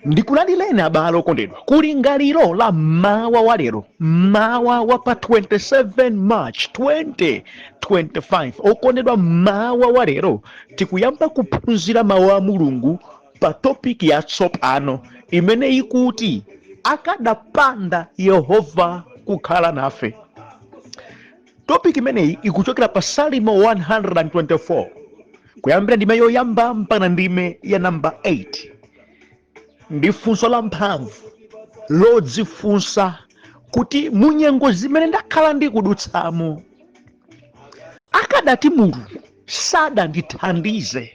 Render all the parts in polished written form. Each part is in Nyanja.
Ndikulandireni abale okondedwa kulingaliro la mmawa wa lero, mmawa wa pa 27 March 2025. Okondedwa, mmawa wa lero tikuyamba kuphunzira mawu a Mulungu pa topiki yatsopano imene ikuti akadapanda Yehova kukhala nafe. Topiki imeneyi ikuchokera pa Salimo 124 kuyambira ndime yoyamba mpaka ndime ya namba 8. Ndi funso la mphamvu lodzifunsa kuti munyengo zimene ndakhala ndikudutsamo, akadati Mulungu sadandithandize,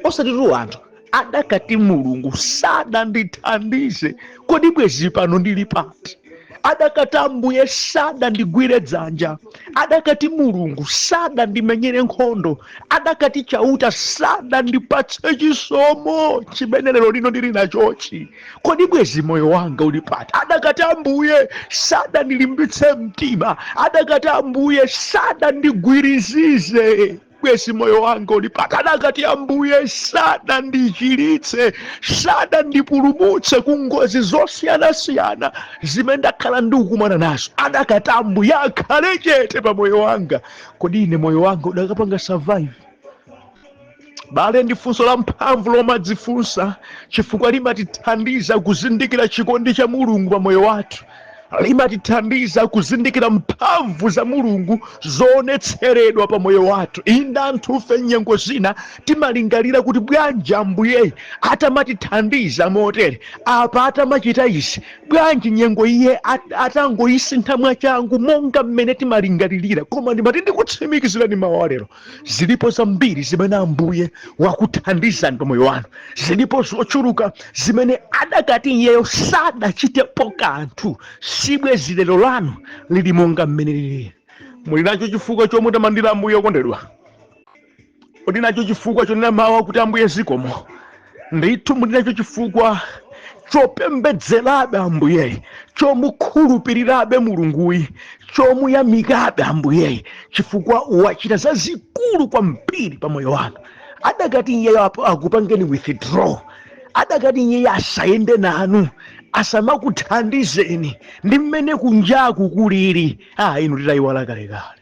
osatitu anthu, adakati Mulungu sadandithandize, kodi bwezi pano ndili pati? Adakati Ambuye sadandigwire dzanja, adakati Mulungu sadandimenyere nkhondo, adakati Chauta sadandipatse chisomo chimene lero lino ndili nachochi, kodi bwezi moyo wanga uli pati? Adakati Ambuye sadandilimbitse mtima, adakati Ambuye sadandigwirizize, bwezi moyo wanga uli pati? Adakati Ambuye sadandichiritse, sadandipulumutse ku ngozi zosiyanasiyana zimene ndakhala ndikukumana nazo, adakati Ambuye akhale chete pa moyo wanga, kodi ine moyo wanga udakapanga survive? Bale, ndi funso la mphamvu lomadzifunsa chifukwa limatithandiza kuzindikira chikondi cha Mulungu pa moyo wathu, limatithandiza kuzindikira mphamvu za Mulungu zoonetseredwa pa moyo wathu. Inde, anthufe nyengo zina timalingalira kuti bwanji Ambuye atamatithandiza motere, apa atamachita izi, bwanji nyengo iye atangoyisintha mwachangu monga mmene timalingalirira. Koma ndimati ndikutsimikizirani mawu alero, zilipo zambiri zimene Ambuye wakuthandizani pa moyo wanu, zilipo zochuluka zimene adakati iyeyo sadachitepo kanthu, sibwezi lero lanu lili monga mmene lilili. Muli nacho chifukwa chomutamandira Ambuye, okondedwa? Muli nacho chifukwa chonena mawu kuti Ambuye zikomo? Ndithu muli nacho chifukwa chopembedzerabe Ambuyeyi, chomukhulupirirabe Mulunguyi, chomuyamikabe Ambuyeyi, chifukwa wachita zazikulu kwambiri pa moyo wanu. Adakati iyeyo akupangeni withdraw, adakati iyeyo asayende nanu, asamakuthandizeni ndi mmene kunjaku kulili, inu titayiwala kalekale.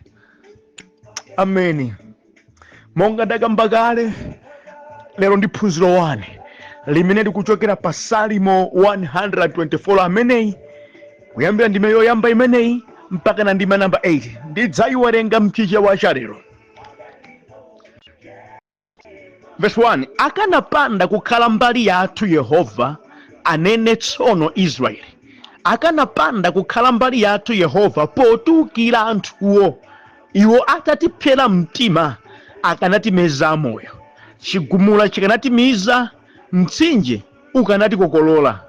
Ameni. Monga ndakamba kale, lero ndi phunziro 1 limene likuchokera pa Salimo 124 ameneyi, kuyambira ndime yoyamba imeneyi mpaka na ndime namba 8. Ndidzayiwerenga mchichewa cha lero. Verse 1: Akanapanda kukhala mbali yathu Yehova, anene tsono Israeli, akanapanda kukhala mbali yathu Yehova potiukira anthuwo, iwo atatipsera mtima, akanatimeza amoyo, chigumula chikanatimiza, mtsinje ukanatikokolola,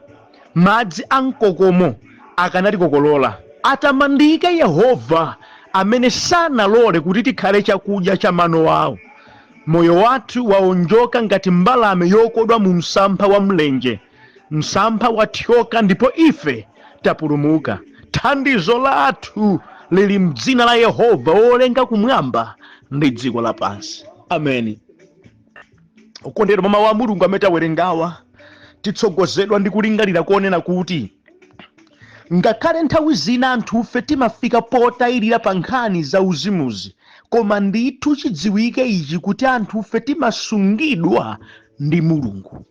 madzi a mkokomo akanatikokolola. Atamandike Yehova amene sanalole kuti tikhale chakudya cha mano awo. Moyo wathu waonjoka ngati mbalame yokodwa mu msampha wa mlenje. Msampha wathyoka ndipo ife tapulumuka. Thandizo lathu lili m'dzina la Yehova wolenga kumwamba ndi dziko lapansi. Ameni. Okondedwa, mwa mawu a Mulungu amene tawerengawa, titsogozedwa ndi kulingalira konena kuti ngakhale nthawi zina anthufe timafika potayirira pa nkhani za uzimuzi, koma ndithu chidziwike ichi kuti anthufe timasungidwa ndi Mulungu.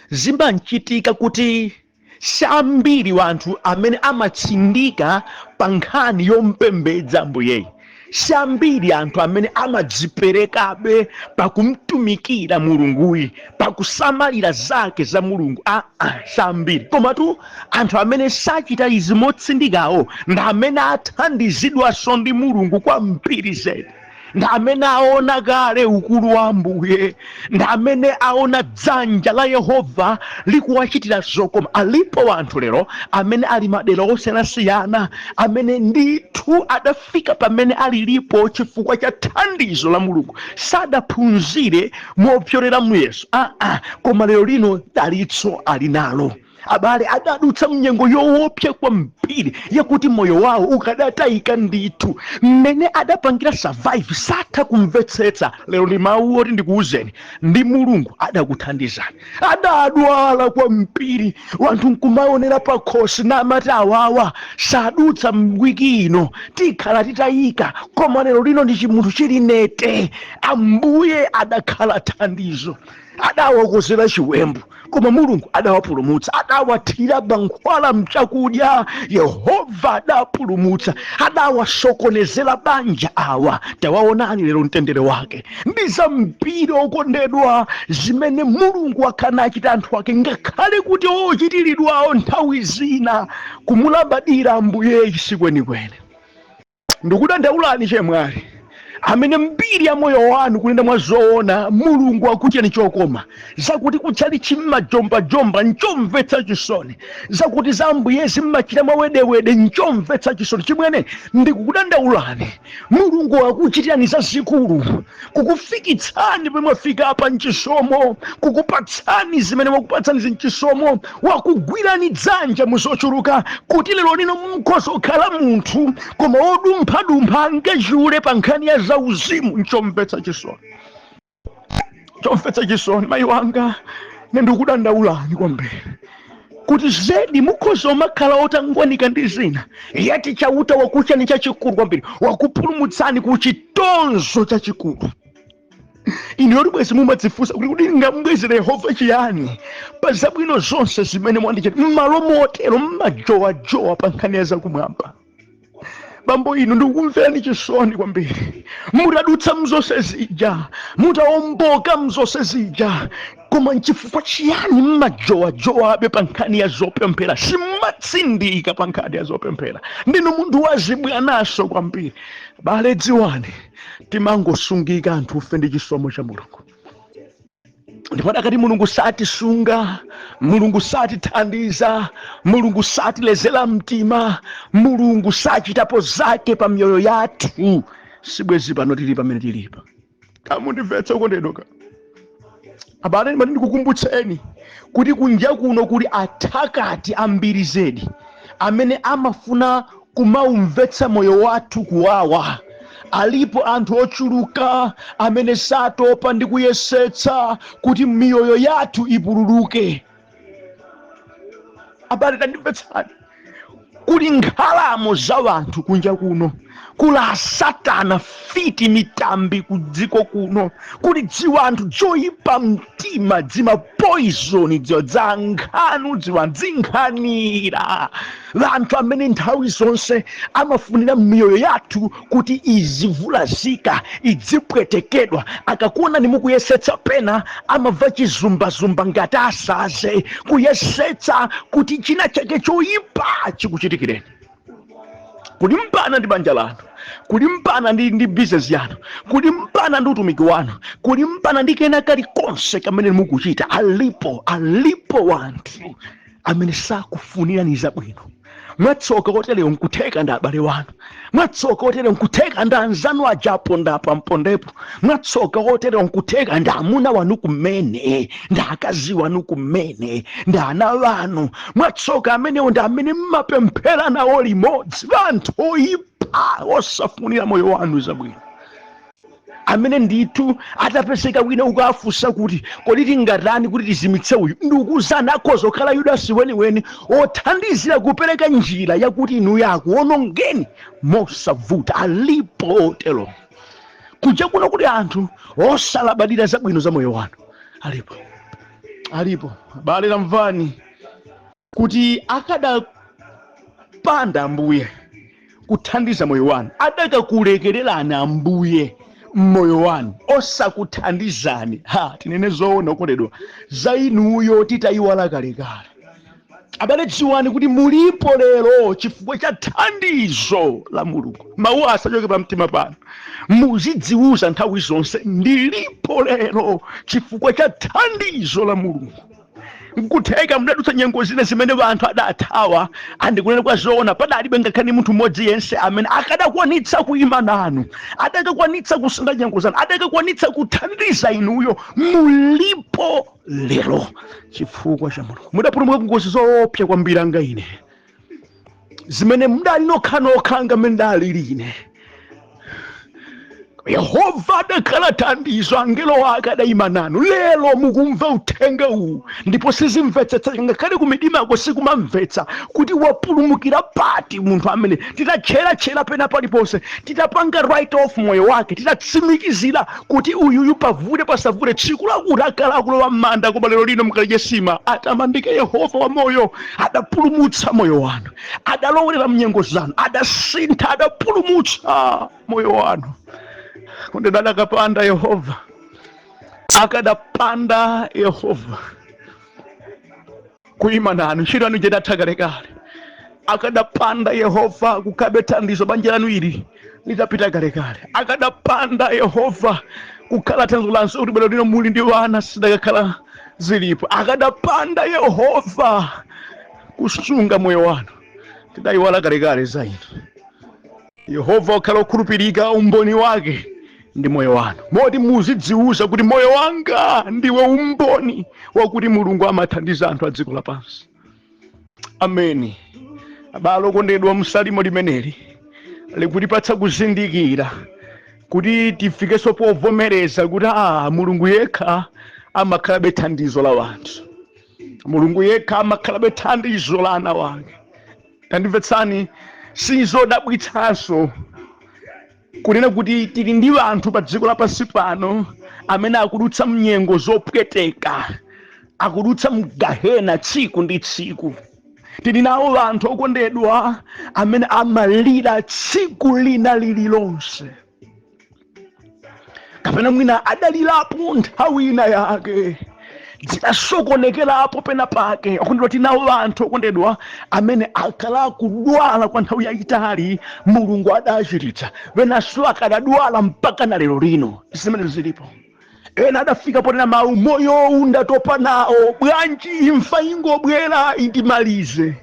Zimachitika kuti si ambiri anthu amene amatsindika pa nkhani yompembedza Ambuyeyi, si ambiri anthu amene amadziperekabe pakumtumikira Mulunguyi, pakusamalira zake za Mulungu. Aa, si ambiri. Komatu anthu amene sachita izi motsindikawo ndi amene athandizidwanso ndi Mulungu kwambiri zedi, ndi amene aona kale ukulu wa Ambuye, ndi amene aona dzanja la Yehova likuwachitira zokoma. Alipo anthu lero amene ali madera osiyanasiyana amene ndithu adafika pamene alilipo chifukwa cha thandizo la Mulungu. Sadaphunzire mopyolera muyeso, aa, koma lero lino dalitso ali nalo. Abale, adadutsa mnyengo yoopsa kwambiri yakuti moyo wawo ukadatayika ndithu. Mmene adapangira survive satha kumvetsetsa. Lero ndi mawu oti ndikuwuzeni, ndi Mulungu adakuthandizani. Adadwala kwambiri, wanthu nkumaonera pakhosi namati awawa sadutsa wiki ino, tikhala titayika. Koma lero lino ndi chimunthu chili nete. Ambuye adakhala thandizo. Adawakozera chiwembu, koma Mulungu adawapulumutsa. Adawathira mankhwala mchakudya, Yehova adapulumutsa. Adawasokonezera banja, awa tawaonani lero mtendere wake. Ndi zambiri, okondedwa, zimene Mulungu akhala achita anthu ake, ngakhale kuti ochitiridwawo nthawi zina kumulabadira Ambuye sikwenikweni. Ndikudandaulani chemwali amene mbiri ya moyo wanu, kunena mwa zoona, Mulungu akuchitani chokoma, zakuti kutchali chimmajombajomba nchomvetsa chisoni, zakuti za Ambuyezi mmachita mwawedewede nchomvetsa chisoni. Chimwene, ndikukudandaulani, Mulungu akuchitirani zazikulu, kukufikitsani pomwe mwafika apa mchisomo, kukupatsani zimene wakupatsani mchisomo, wakugwirani dzanja muzochuluka, kuti lero lino mukhoza kukhala munthu koma wodumphadumpha angachule pa nkhani ya zauzimu. Nchomvetsa chisoni, chomvetsa chisoni. Mayi wanga, nendikudandaulani kwambiri kuti zedi mukhoza umakhala otangwanika ndi zina, yati Chauta wakuchani chachikulu kwambiri, wakupulumutsani ku chitonzo chachikulu. Inu yoti bwezi mumadzifunsa kuti ngambwezere Yehova chiyani pa zabwino zonse zimene mwandichita? M'malo motero mmajowajowa pa nkhani ya zakumwamba. Bambo inu, ndikukumverani chisoni kwambiri. Mutadutsa mzonse zija, mutawomboka mzonse zija, koma nchifukwa chiyani mmajowajowabe pa nkhani ya zopemphera? Simmatsindika pa nkhani ya zopemphera. Ndinu munthu wazibwanaso kwambiri. Bale, dziwani, timangosungika anthufe ndi chisomo cha Mulungu. Ndipo adakati Mulungu satisunga, Mulungu satithandiza, Mulungu satilezera mtima, Mulungu sachitapo zake pa miyoyo yathu, sibwezi pano tili pamene tilipa. Kamundimvetsa, okondedwa abale, ndimati ndikukumbutseni kuti kunja kuno kuli athakati ambiri zedi amene amafuna kumaumvetsa moyo wathu kuwawa. Alipo anthu ochuluka amene satopa ndi kuyesetsa kuti miyoyo yathu ipululuke. Abale, tandimvetsani, kuli nkhalamo za wanthu kunja kuno, kuli asatana, fiti, mitambi ku dziko kuno, kuli dziwanthu dzoyipa mtima, dzima poison, dziwa dza nkhanu, dziwa dzinkhanira, vanthu amene nthawi zonse amafunira miyoyo yathu kuti izivulazika, idzipwetekedwa. Akakuonani mukuyesetsa pena, amamva chizumbazumba ngati asaze, kuyesetsa kuti china chake choyipa chikuchitikireni, kulimbana ndi banja lanu, kulimbana ndi bizinesi yanu, kulimbana ndi utumiki wanu, kulimbana ndi kena kalikonse kamene mukuchita. Alipo, alipo wanthu amene sakufunirani zabwino. Mwatsoka otereyo nkutheka ndi abale wanu, mwatsoka otereyo nkutheka ndi anzanu aja apondapa mpondepo, mwatsoka otereyo nkutheka ndi amuna wanu kumene, ndi akazi wanu kumene, ndi ana wanu. Mwatsoka amenewo ndi amene mmapemphera nawo limodzi, vanthu oyipa osafunira moyo wanu zabwino, amene ndithu atapezeka wina ukafunsa kuti, "Kodi tingatani kuti tizimitse uyu?" ndikuzana akhoza kukhala Yudasi weniweni othandizira kupereka njira yakuti inuyo akuonongeni mosavuta. Alipo otero kuja kuno, kuti anthu osalabadira zabwino za moyo wanu alipo, alipo. Bale, lamvani kuti akadapanda Ambuye kuthandiza moyo wanu, adakakulekererani Ambuye mmoyo wanu osakuthandizani, ha, tinene zoona, okondedwa, za inuyo titayiwala kalekale. Abale, dziwani kuti mulipo lero chifukwa cha thandizo la Mulungu. Mawu asachoke pamtima pano. Muzidziwuza nthawi zonse, "Ndilipo lero chifukwa cha thandizo la Mulungu." Nkutheka mudadutsa nyengo zina zimene anthu adathawa, andikunena kwa zoona, padalibe ngakhale munthu mmodzi yense amene akadakwanitsa kuyima nanu, adakakwanitsa kusintha nyengo zanu, adakakwanitsa kuthandiza inuyo. Mulipo lero chifukwa cha Mulungu. Mudapulumuka kungozi zoopsa kwambiri anga ine, zimene mudali nokhanokha anga mmene ndalili ine. Yehova adakhala thandizo, angelo ake adayima nanu. Lero mukumva uthenga uwu ndipo sizimvetsetsa, ngakhale kumidimako sikumamvetsa kuti wapulumukira pati munthu amene titatcheratchera pena paliponse, titapanga write off moyo wake, titatsimikizira kuti uyuyu pavute pasavute tsiku lakuti akhala akulowa m'manda, koma lero lino mukalidye sima. Atamandike Yehova wa moyo, adapulumutsa moyo wanu, adalowerera mnyengo zanu, adasintha, adapulumutsa moyo wanu. Kondedwa, adakapanda Yehova, akadapanda Yehova kuyima nanu, ntchito yanu idatha kalekale. Akadapanda Yehova kukhabe thandizo, banja lanu ili litapita kalekale. Akadapanda Yehova kukhala thandizo lanso kuti bwero lino muli ndi vana, sidakakhala zilipo. Akadapanda Yehova kusunga moyo wanu, tidayiwala kalekale za inu. Yehova wakhala okhulupirika, umboni wake ndi moyo wanu, moti muzidziwuza kuti moyo wanga ndiwe umboni wakuti Mulungu amathandiza anthu a dziko lapansi. Ameni. Abale okondedwa, msalimo limeneli likutipatsa kuzindikira kuti tifikenso povomereza kuti a Mulungu yekha amakhalabe thandizo la wanthu, Mulungu yekha amakhalabe thandizo la ana wake. Tandimvetsani, sizodabwitsanso kunena kuti tili ndi anthu pa dziko lapansi pano amene akudutsa mnyengo zopweteka, akudutsa mgahena tsiku ndi tsiku. Tili nawo anthu okondedwa amene amalira tsiku lina lililonse, kapena mwina adalirapo nthawi ina yake, zidasokonekerapo pena pake. Okondedwa, tinawo anthu okondedwa amene akhala akudwala kwa nthawi yayitali, Mulungu adachiritsa. Wenanso akadadwala mpaka na lero lino, zimene zilipo. Ena adafika ponena mawu, moyowu ndatopa nawo, bwanji imfa ingobwera indimalize.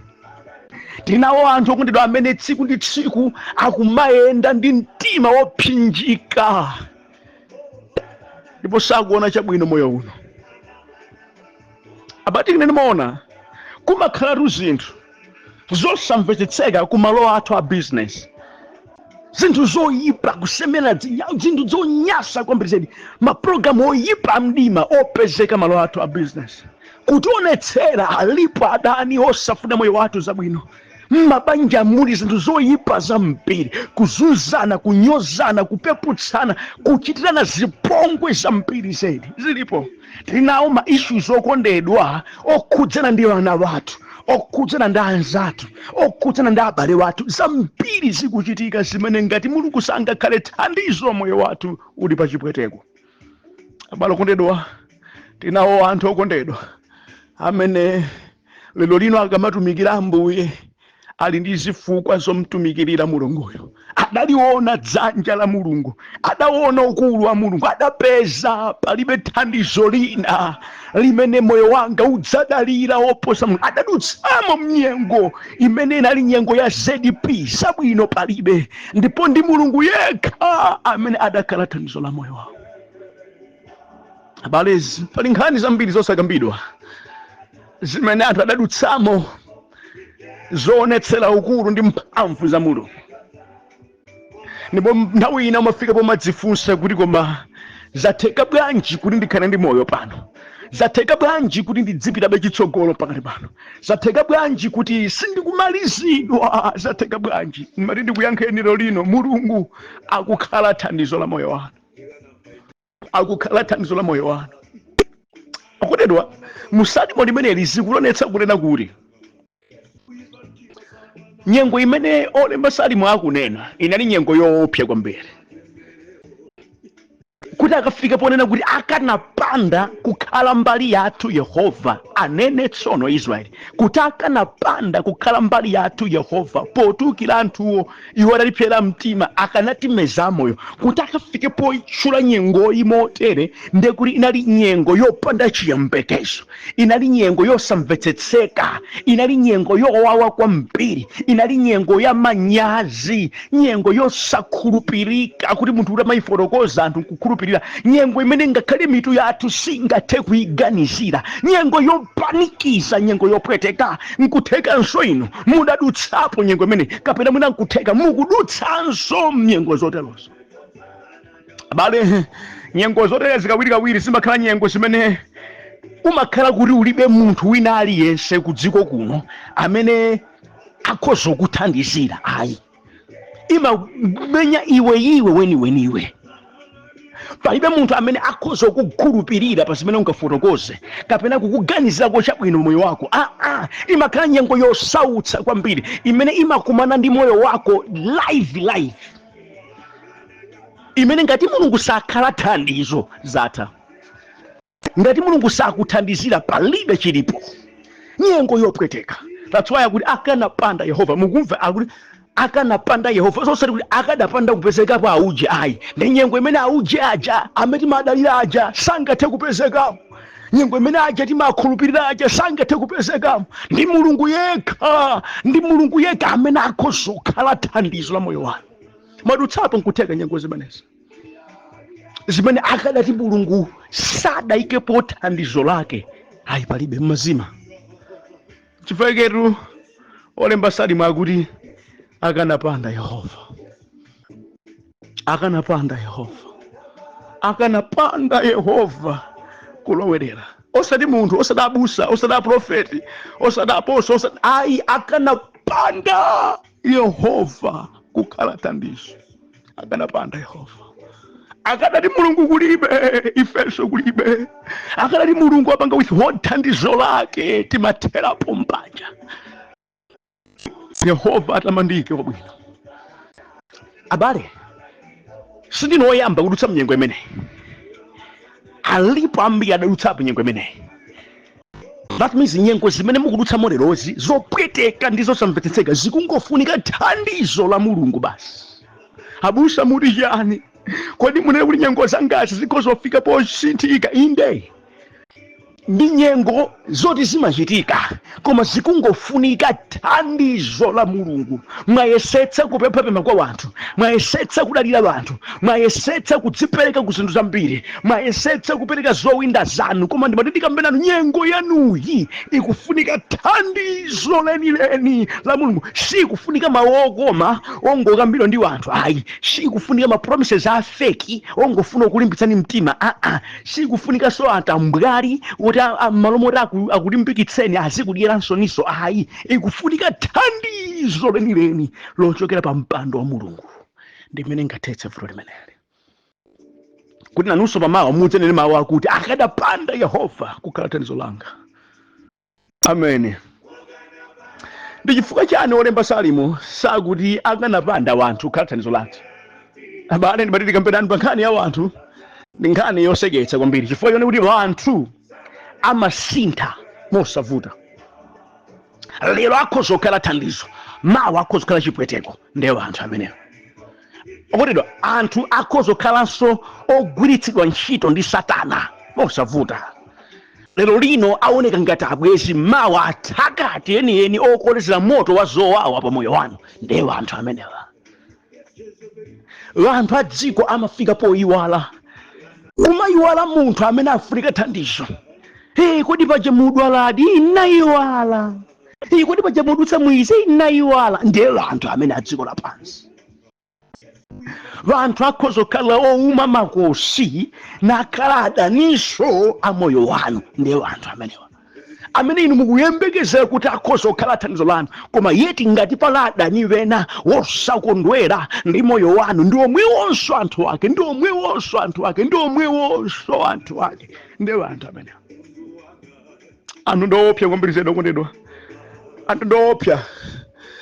Tinawo anthu okondedwa amene tsiku ndi tsiku akumayenda ndi mtima wopsinjika ndipo sakuona chabwino moyo uno. Abati ine ndimaona kumakhalatu zinthu zosamvetsetseka kumalo athu a business, zinthu zoyipa, kusemera zinthu zonyasa kwambiri zedi, mapulogalamu oyipa amdima opezeka malo athu a business, kutionetsera alipo adani osafuna moyo wathu zabwino. M'mabanja muli zinthu zoyipa zambiri, kuzunzana, kunyozana, kupeputsana, kuchitirana zipongwe zambiri zedi zilipo. Tinawo ma issues okondedwa okhudzana ndi vana wathu, okhudzana ndi anzathu, okhudzana ndi abale wathu, zambiri zikuchitika zimene ngati Mulungu sangakhale thandizo, moyo wathu uli pachipweteko. Abale okondedwa, tinawo anthu okondedwa amene lero lino akamatumikira Ambuye ali ndi zifukwa zomtumikirira Mulunguyo. Adaliona dzanja la Mulungu, adaona ukulu wa Mulungu, adapeza palibe thandizo lina limene moyo wanga udzadalira woposa Mulungu. Adadutsamo mnyengo imene inali nyengo ya ZP, zabwino palibe, ndipo ndi Mulungu yekha amene adakhala thandizo la moyo wawo. Abalezi, pali nkhani zambiri zosakambidwa zimene anthu adadutsamo zoonetsera ukulu ndi mphamvu za Mulungu. Ndipo nthawi ina umafika pomadzifunsa kuti koma zatheka bwanji kuti ndikhale ndi moyo pano? Zatheka bwanji kuti ndidzipitabe chitsogolo pakati pano? Zatheka bwanji kuti sindikumalizidwa? Zatheka bwanji? Ndimati ndikuyankheni lero lino, Mulungu akukhala thandizo la moyo wanu, akukhala thandizo la moyo wanu. Okondedwa, musalimo limeneli zikulonetsa kunena kuti nyengo imene olemba salimo akunena inali nyengo yoopsa kwambiri, kuti akafika ponena kuti akanapanda kukhala mbali yathu Yehova, Anene tsono Israeli kuti akanapanda kukhala mbali yathu Yehova potukira anthuwo, iwo atalipsera mtima akanatimeza moyo. Kuti akafike poitchula nyengoyi motere, ndekuti inali nyengo yopanda chiyembekezo, inali nyengo yosamvetsetseka, inali nyengo yowawa kwambiri, inali nyengo ya manyazi, nyengo yosakhulupirika kuti munthu kuti amayifotokoza anthu nkukhulupirira, nyengo imene ngakhale mitu yathu singathe kuyiganizira, nyengo yopanikiza, nyengo yopweteka. Nkuthekanso inu mudadutsapo nyengo imene, kapena mwina nkutheka mukudutsanso nyengo zoterozo. Abale, nyengo zoterezi kawirikawiri zimakhala nyengo zimene umakhala kuti ulibe munthu wina aliyense ku dziko kuno amene akhoza kuthandizira ayi. Imamenya iwe iwe weniweniwe. Palibe munthu amene akhoza kukhulupirira pa zimene ungafotokoze kapena kukuganizirako chabwino moyo wako. Aa, imakhala nyengo yosautsa kwambiri imene imakumana ndi moyo wako live live, imene ngati Mulungu sakhala thandizo, zatha. Ngati Mulungu sakuthandizira, palibe chilipo. Nyengo yopweteka. That's why akuti akanapanda Yehova. Mukumva akuti akanapanda Yehova, zosati kuti akadapanda kupezekapo auje ayi. Ndi nyengo imene auje aja amene timadalira aja sangathe kupezekapo, nyengo imene aja timakhulupirira aja sangathe kupezekamo. Ndi Mulungu yekha, ndi Mulungu yekha amene akhoza kukhala thandizo la moyo wanu. Mwadutsapo nkutheka nyengo zimenezi zimene akadati Mulungu sadayikepo thandizo lake, ayi, palibe mmazima. Chifukwa olemba Salimo akuti akanapanda Yehova, akanapanda Yehova, akanapanda Yehova kulowerera, osati munthu, osati abusa, osati aprofeti, osati aposo, osati ayi, akanapanda Yehova kukhala thandizo, akanapanda Yehova, akadati Mulungu kulibe, ifenso kulibe. Akadati Mulungu apanga withhold thandizo lake, timatherapo mpanja. Yehova atamandike wabwino. Abale, sindine oyamba kudutsa mnyengo imeneyi, alipo ambiri adadutsapo nyengo imeneyi. That means nyengo zimene mukudutsa molerozi, zopweteka ndi zosamvetsetseka, zikungofunika thandizo la Mulungu basi. Abusa, muti chani? Kodi munene kuti nyengo zangazi zikhozofika posinthika? Inde, ndi nyengo zoti zimachitika, koma zikungofunika thandizo la Mulungu. Mwayesetsa kupemphapempha kwa wanthu, mwayesetsa kudalira wanthu, mwayesetsa kudzipereka ku zinthu zambiri, mwayesetsa kupereka zowinda zanu, koma ndimati ndikambenanu, nyengo yanuyi ikufunika thandizo lenileni la Mulungu. Sikufunika mawu okoma ongokambidwa ndi wanthu ayi, sikufunika ma promises a fake ongofuna kulimbitsani mtima, aa, sikufunika so atambwali kuti m'malo moti akulimbikitseni azikudyeranso niso ayi. Ikufunika thandizo lenileni lochokera pa mpando wa Mulungu, ndimene ngathetse vuto limeneli, kuti nanunso pamawa mudzenene mawu akuti akadapanda Yehova kukhala thandizo langa. Amene ndi chifukwa chani olemba Salimo sakuti akanapanda wanthu kukhala thandizo lathu? Abale, ndimati tikambenani pa nkhani ya wanthu. Ndi nkhani yoseketsa kwambiri chifukwa chone kuti wanthu amasintha mosavuta. Lero akhoza kukhala thandizo, mawa akhoza kukhala chipweteko. Ndiye anthu amenewo, okondedwa, anthu akhoza kukhalanso ogwiritsidwa ntchito ndi Satana mosavuta. Lero lino aoneka ngati abwezi, mawa athakati enieni okolezera moto wa zowawa pa moyo wanu. Ndiye anthu amenewa. Anthu a dziko amafika poyiwala, kumayiwala munthu amene afunika thandizo. Hey, kodi paja mudwaladi? Nayiwala. Hey, kodi paja mudutsa mwizi? Nayiwala. Ndiye anthu amene a dziko lapansi. Vanthu akhoza kukhala ouma makosi nakhala adaninso a moyo wanu. Ndiye anthu amenewa amene inu mukuyembekezera kuti akhoza kukhala thandizo lanu, koma yeti ngati pala adani wena wosakondwera ndi moyo wanu, ndi omwewonso anthu ake, ndi omwewonso anthu ake, ndi omwewonso anthu ake. Ndiye anthu amenewa. Anthu ndoopsa kwambiri zedi, okondedwa, anthu ndoopsa.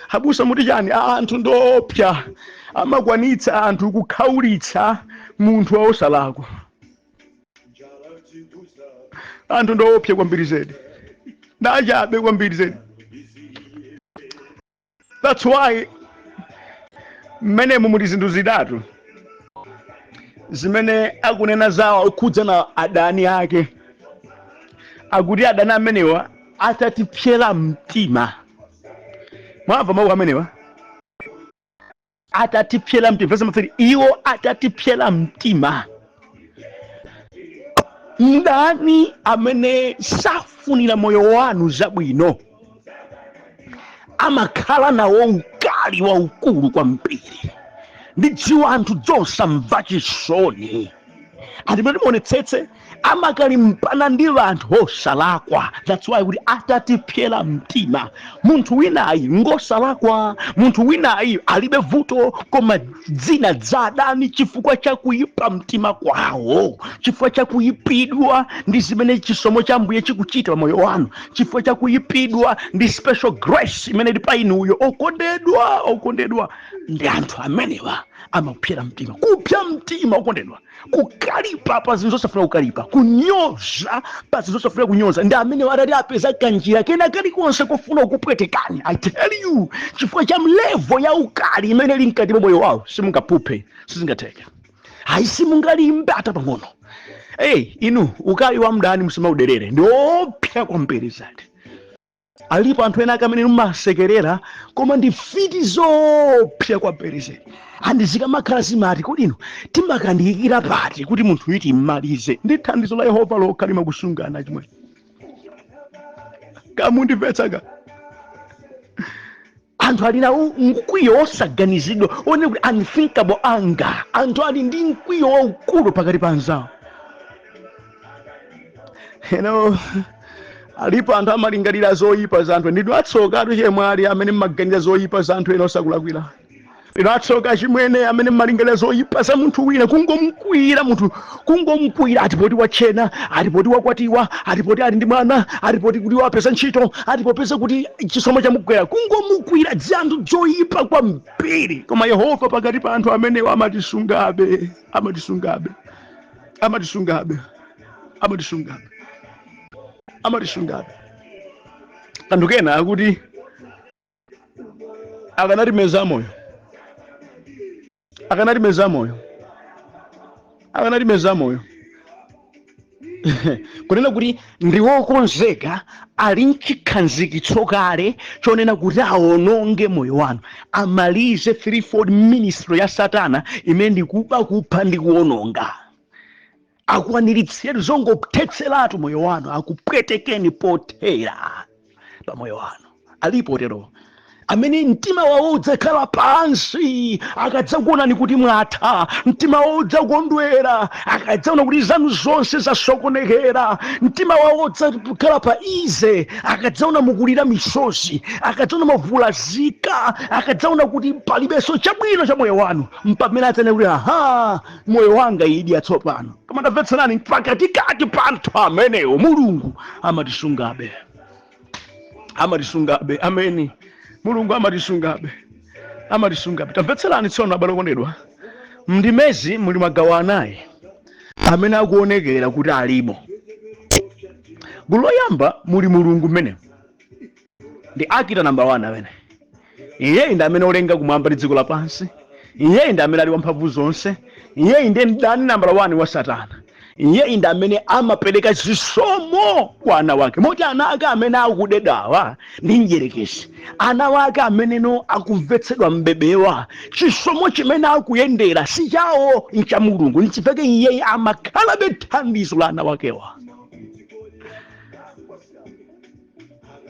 Abusa, muti chani? Anthu ndoopsa, amakwanitsa anthu kukhaulitsa munthu wosalakwa. Anthu ndoopsa kwambiri zedi. Ndachabe kwambiri zedi. That's why mmenemu muli zinthu zitatu zimene akunena zawo okhudzana adani ake. Akuti adani amenewa atatipsera mtima. Mwamva mawu amenewa? Atatipsera mtima. Verse number 3, iwo atatipsera mtima. Mdani amene safunira moyo wanu zabwino amakhala nawo ukali waukulu kwambiri ndi dziwanthu dzosamva chisoni. Ati muonetsetse, amakalimbana ndi anthu osalakwa. That's why kuti atatipsera mtima. Munthu winayi ngosalakwa, munthu winayi alibe vuto, koma dzina dza adani chifukwa cha kuyipa mtima kwawo, chifukwa cha kuyipidwa ndi zimene chisomo cha Ambuye chikuchita pa moyo wanu, chifukwa cha kuyipidwa ndi special grace imene ili pa inuyo, okondedwa, okondedwa, ndi anthu amenewa amakupsera mtima. Kupsa mtima, okondedwa, kukalipa pa zinthu zosafuna kukalipa, kunyoza pa zinthu zosafuna kunyoza, ndi amene atati apeza kanjira kena kalikonse kofuna kukupwetekani, I tell you, chifukwa cha level ya ukali imene ili mkati mwa moyo wawo, simungaphuphe, sizingatheke, ayi, simungalimbe ata pang'ono. Hey, inu, ukali wa mdani musamauderere, ndi opsa kwambiri zati. Alipo anthu ena ake amene mumasekerera, koma ndi mfiti zoopsa kwambiri zedi. Andi zikamakhala zimati, kodi inu timakandiyikira pati kuti munthu uyu timmalize? Ndi thandizo la Yehova lokha limakusungana chimwe. Kamundimvetsa? Anthu ali nawo mkwiyo osaganizidwa, one kuti unthinkable anger. Anthu ali ndi mkwiyo waukulu pakati pa anzawo. Alipo anthu amalingalira zoyipa za anthu. Ndinu atsoka atu chemwali amene mmaganiza zoyipa za anthu ena osakulakwira. Ndinu atsoka chimwene amene mmalingalira zoyipa za munthu wina, kungomkwiyira munthu, kungomkwiyira ati poti wachena, ati poti wakwatiwa, ati poti ali ndi mwana, ati poti kuti wapeza ntchito, ati popeza kuti chisomo chamugwera, kungomukwiyira dzanthu zoyipa kwambiri. Koma Yehova pakati pa anthu amenewa amatisungabe, amatisungabe, amatisungabe, amatisungabe, amatisungabe. Kanthu kena akuti akanatimeza moyo, akanatimeza moyo, akanatimeza moyo, kunena kuti ndi wokonzeka, ali mchikhanzikitso kale chonena kuti aononge moyo wanu, amalize threefold ministry ya Satana imene ndikuba, kupha ndi kuononga. Akwaniritsetu zongothetseratu moyo wanu, akupwetekeni pothera pa moyo wanu. Alipo tero amene mtima wawo udzakhala pansi akadzakuonani kuti mwatha, mtima wawo udzakondwera akadzaona kuti zanu zonse zasokonekera, mtima wawo udzakhala pa ease akadzaona mukulira misozi, akadzaona mavulazika, akadzaona kuti palibenso chabwino cha moyo wanu, mpamene adzanena kuti, "Aha, moyo wanga idi atsopano." Koma ndamvetserani, pakatikati pa anthu amenewo Mulungu amatisungabe, amatisungabe. Ameni. Mulungu amatisungabe, amatisungabe. Tamvetserani tsono, abale okondedwa, mndimezi muli magawo anayi amene akuonekera kuti alimo. Gulu loyamba muli Mulungu mmenemo, ndi actor number 1 amene iyeyi ndi amene olenga kumwamba ndi dziko lapansi. Iyeyi ndi amene ali wamphamvu zonse. Iyeyi ndiye mdani nambala 1 wa Satana. Iyeyi ndi amene amapereka zisomo kwa ana wake, moti ana ake amene akudedawa ndi mdyerekezi, ana wake ameneno akumvetsedwa mbebewa, chisomo chimene akuyendera si chawo, ncha Mulungu. Nchifukwa iyeyi amakhalabe thandizo la ana wakewa.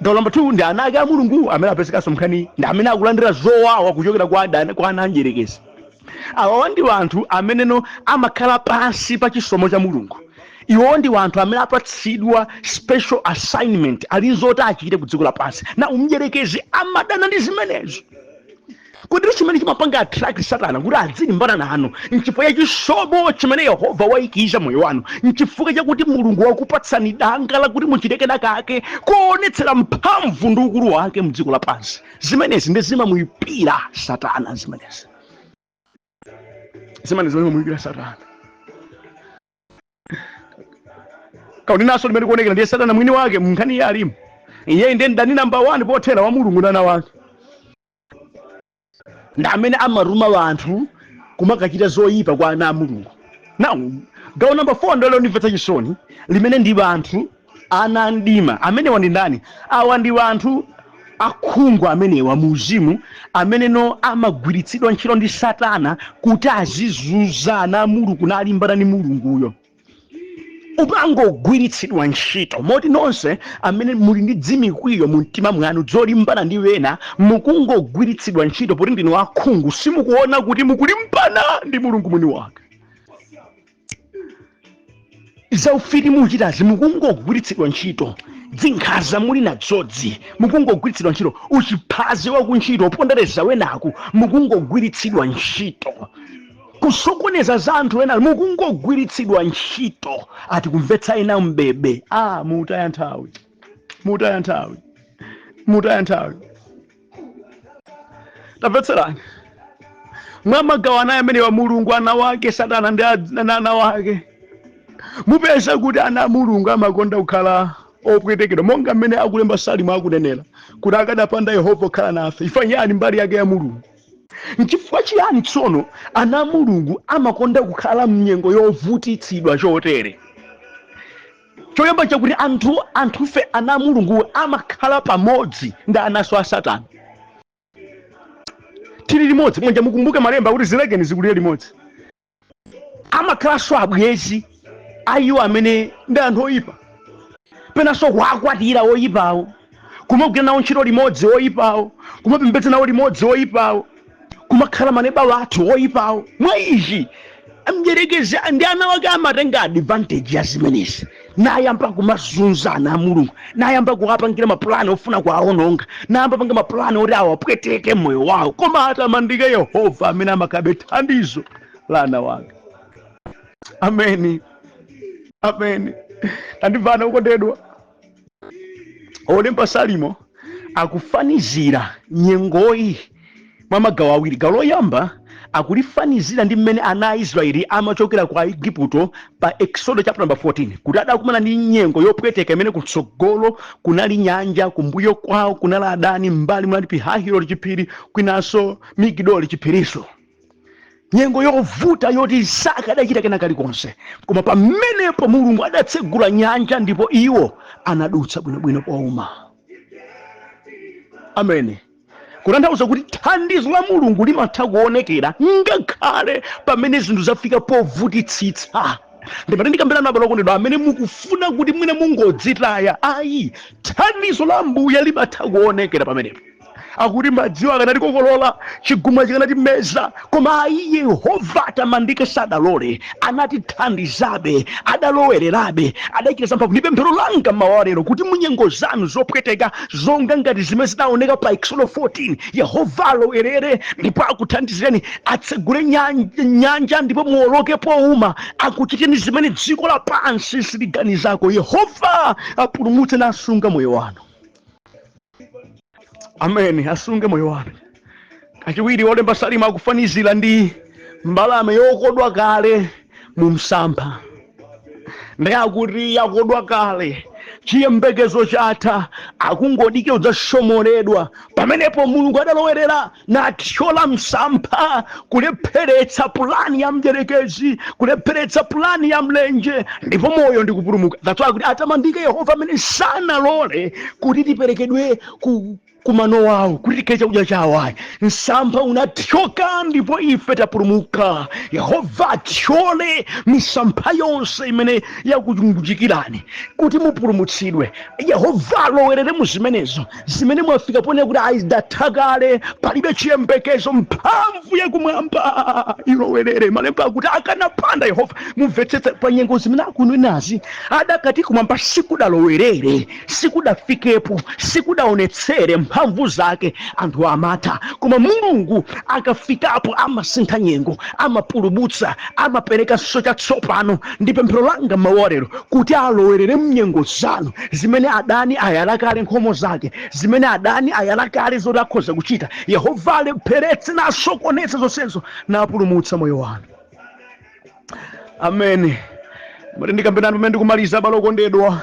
Gawo namba 2 ndi ana ake a Mulungu amene apezekanso mnkhani, ndi amene akulandira zowawa kuchokera kwa adani, kwa ana a mdyerekezi. Awawa ndi anthu ameneno amakhala pansi pa chisomo cha Mulungu. Iwowo ndi anthu amene apatsidwa special assignment, ali nzoti achite ku dziko lapansi, na mdyerekezi amadana ndi zimenezo. Kodi chimene chimapanga attract Satana kuti adzilimbana nanu nchifukwa cha chisomo chimene Yehova wayikiza moyo wanu, nchifukwa chakuti Mulungu wakupatsani danga lakuti muchite kena kake koonetsera mphamvu ndi ukulu wake mdziko lapansi. Zimenezi ndi zimamuyipira Satana, zimenezi zimamuyipira Satana. Kaunenanso limene kuonekera ndiye Satana mwini wake munkhani iye alimo. Iye ndiye mdani namba 1 pothera wa Mulungu ndi ana wake, ndi amene amatuma wanthu kumakachita zoyipa kwa ana a Mulungu. Now, gawo namba 4 ndilo londimvetsa chisoni, limene ndi anthu ana mdima. Amenewa ndi ndani? Awa ndi anthu akhungu amenewa muuzimu, ameneno amagwiritsidwa ntchito ndi Satana kuti azizunza ana a Mulungu nalimbana ndi Mulunguyo. Umangogwiritsidwa ntchito moti nonse amene muli ndi dzimikwiyo mu mtima mwanu dzolimbana ndi wena, mukungogwiritsidwa ntchito poti ndinu akhungu, simukuona kuti mukulimbana ndi Mulungu mwini wake. Zaufiti muchitazi, mukungogwiritsidwa ntchito. Dzinkhaza muli nadzodzi, mukungogwiritsidwa ntchito. Uchiphazi wakuntchito, upondereza wenaku, mukungogwiritsidwa ntchito. Kusokoneza za anthu ena, mukungogwiritsidwa ntchito. Ati kumvetsa ena mbebe, ah, mutaya nthawi, mutaya nthawi, mutaya nthawi. Tamvetserani, mwa magawo anayi amenewa, Mulungu, ana wake, Satana ndi ana wake, mupeza kuti ana a Mulungu amakonda kukhala opwetekedwa, monga mmene akulemba Salimo akunenera kuti akadapanda Yehova kukhala nafe, ife yani mbali yake ya Mulungu. Nchifukwa chiyani tsono ana a Mulungu amakonda kukhala mnyengo yovutitsidwa chotere? Choyamba chakuti anthufe ana a Mulungu amakhala pamodzi ndi anaso a Satana, tili limodzi mwanja. Mukumbuke malemba kuti zilekeni zikulire limodzi. Amakhalanso abwezi a iwo amene ndi anthu oyipa, penanso kuakwatira oyipawo, kumagwira nawo ntchito limodzi oyipawo, kumapembedza nawo limodzi oyipawo, kumakhala maneba wathu oyipawo. Mwa ichi mdierekezi ndi ana wake amatenga advantage ya zimenezi, nayamba kumazunza ana a Mulungu, nayamba kuwapangira mapulani ofuna kuwaononga, nayamba panga mapulani oti awapweteke moyo wawo. Koma atamandike Yehova amene amakhabe thandizo la ana wake. Ameni, ameni. Tandimvana ukondedwa, olemba Salimo akufanizira nyengoyi mwa magawo awiri. Gawo loyamba akulifanizira ndi mmene ana a Israeli amachokera ku Aigupto pa Exodo chapter number 14, kuti adakumana ndi nyengo yopweteka imene kutsogolo kunali nyanja, kumbuyo kwawo kunali adani, mbali munali Pihahiroti chiphiri, kwinanso Migidoli chiphiriso, nyengo yovuta yoti sakadachita kena kalikonse. Koma pamenepo Mulungu adatsegula nyanja ndipo iwo anadutsa bwinobwino powuma. Ameni. Kutanthauza kuti thandizo la Mulungu limatha kuonekera ngakhale pamene zinthu zafika povutitsitsa. Ndimati ndikambirana abale okondedwa amene mukufuna kuti mwina mungodzitaya, ayi, thandizo la Ambuye limatha kuonekera pamenepo. Akuti madziwo akanatikokolola, chigumula chikanatimeza, koma ayi, Yehova atamandike, sadalole, anatithandizabe, adalowererabe, adachita zamphamvu. Ndi pemphero langa mawa lero kuti munyengo zanu zopweteka zonga ngati zimene zidaoneka pa Exodo 14, Yehova alowerere ndipo akuthandizireni, atsegule nyanja ndipo muwoloke powuma, akuchiteni zimene dziko lapansi siliganizako. Yehova apulumutse nasunga moyo wanu. Ameni, asunge moyo wanu. Kachiwiri, wolemba Salimo akufanizira ndi mbalame yokodwa kale mu msampha. Ndi akuti yakodwa kale, chiyembekezo chatha, akungodikira kudzashomoledwa. Pamenepo Mulungu adalowerera nathyola msampha, kulepheretsa pulani ya mdierekezi, kulepheretsa pulani ya mlenje, ndipo moyo ndi kupulumuka. That's why kuti atamandike Yehova amene sanalole kuti tiperekedwe ku kumano wawo, kuti tikhale chakudya chawo ayi. Msampha unathyoka ndipo ife tapulumuka. Yehova athyole misampha yonse imene yakuchungujikirani kuti mupulumutsidwe. Yehova alowerere mu zimenezo zimene mwafika ponena kuti ayi, ndatha kale, palibe chiyembekezo. Mphamvu yakumwamba ilowerere. Malemba akuti akanapanda Yehova, mumvetsetse, pa nyengo zimene akunenazi, adakati kumwamba sikudalowerere, sikudafikepo, sikudaonetsere mphamvu zake, anthu amatha. Koma Mulungu akafikapo amasintha nyengo, amapulumutsa, amaperekanso chatsopano. Ndi pemphero langa mawa lero kuti alowerere mnyengo zanu zimene adani ayala kale nkhomo zake, zimene adani ayala kale zoti akhoza kuchita. Yehova alepheretse nasokonetse zonsezo, napulumutsa moyo wanu. Ameni. Mati ndikambirani pamene ndikumaliza, abale okondedwa,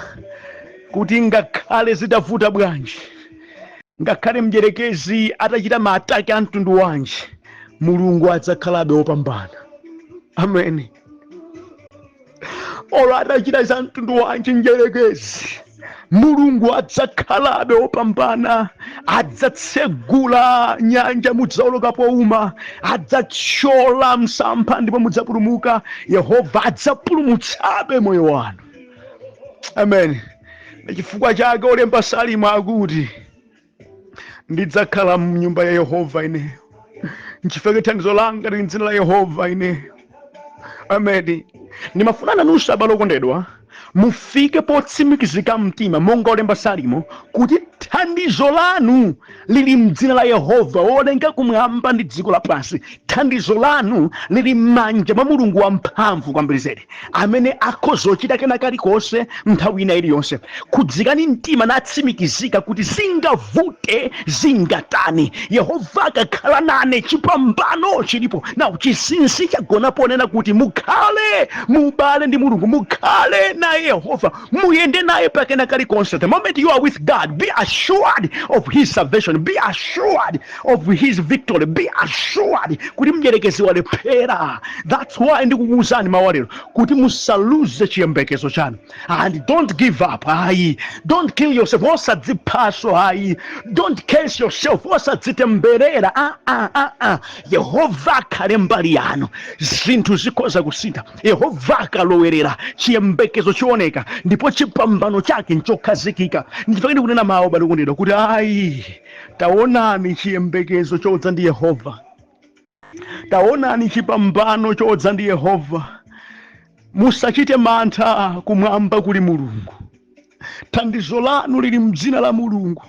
Kuti ngakhale zitavuta bwanji, ngakhale mdierekezi atachita ma attack a mtundu wanji, Mulungu adzakhalabe wopambana. Amen. Olo atachita za mtundu wanji mdierekezi, Mulungu adzakhalabe wopambana. Adzatsegula nyanja, mudzaoloka powuma. Adzathyola msampha ndipo mudzapulumuka. Yehova adzapulumutsabe moyo wanu. Amen. Chifukwa chake olemba Salimo akuti, "Ndidzakhala mnyumba ya Yehova ineyo, nchifukwa thandizo langa lili mdzina la Yehova ineyo." Amen. Ndimafuna nanunso, abale okondedwa, mufike potsimikizika mtima monga olemba Salimo kuti thandizo lanu lili mdzina la Yehova wolenga kumwamba ndi dziko lapansi. Thandizo lanu lili m'manja mwa Mulungu wamphamvu kwambiri zedi, amene akhoza kuchita kena kalikonse nthawi ina iliyonse. Khudzikani mtima natsimikizika kuti zingavute zingatani, Yehova akakhala nane, chipambano chilipo. Nawo chinsinsi chagona ponena kuti mukhale mubale ndi Mulungu, mukhale naye Yehova, muyende naye pakena kalikonse. The moment you are with God, be assured of His salvation, be assured of His victory, be assured kuti mdierekezi walephera. That's why ndikukuwuzani mawu lero kuti musaluze chiyembekezo chanu and don't give up. Ayi, don't kill yourself, osadziphaso. Ayi, don't curse yourself, osadzitemberera. Ah, ah, ah, ah. Yehova akhale mbali yanu, zinthu zikhoza kusintha. Yehova akalowerera, chiyembekezo chioneka ndipo chipambano chake nchokhazikika. Ndifake ndikunena mawu, abale okondedwa, kuti ayi, taonani chiyembekezo chodza ndi Yehova, taonani chipambano chodza ndi Yehova. Musachite mantha, kumwamba kuli Mulungu. Thandizo lanu lili mdzina la Mulungu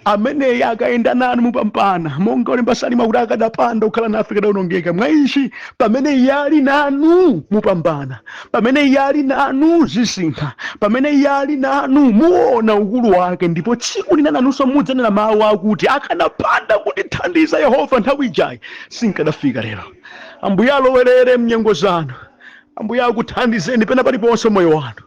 ameneyi. Akayenda nanu, mupambana, monga olemba Salimo kuti, "Akadapanda kukhala nafe, kadawonongeka." Mwa ichi, pamene Iye ali nanu, mupambana. Pamene Iye ali nanu, zisintha. Pamene Iye ali nanu, muona ukulu wake, ndipo tsiku lina nanunso mudzanena mawu akuti, "Akanapanda kundithandiza Yehova nthawi ijayi, sinkadafika lero." Ambuye alowerere mnyengo zanu. Ambuye akuthandizeni pena paliponse moyo wanu,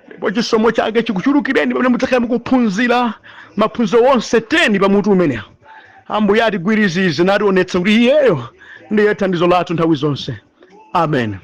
ndipo chisomo chake chikuchulukireni pamene mudzakhala mukuphunzira maphunziro onse 10 pamutu umenewo. Ambuye atigwirizize nationetsa kuti Iyeyo ndiye thandizo lathu nthawi zonse. Amen.